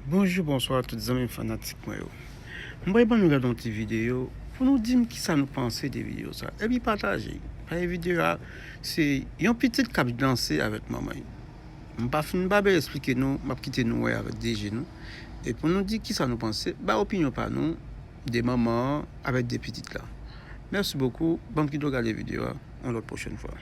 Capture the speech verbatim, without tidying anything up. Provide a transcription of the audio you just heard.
Bonjou, bonswa tout zanmi fanatik mwen yo. M pral ban nou gade yon ti videyo pou nou di m kisa nou panse de videyo sa. Epi pataje. Paske videyo a, se yon pitit k ap danse avèk manman l. M pa fin ba bèl eksplike nou, m ap kite nou wè avèk de je nou. E pou nou di kisa nou panse, bay opinyon pa nou de manman an avèk de pitit la. Mèsi bokou, ban m kite w gade videyo a yon lòt pwochèn fwa.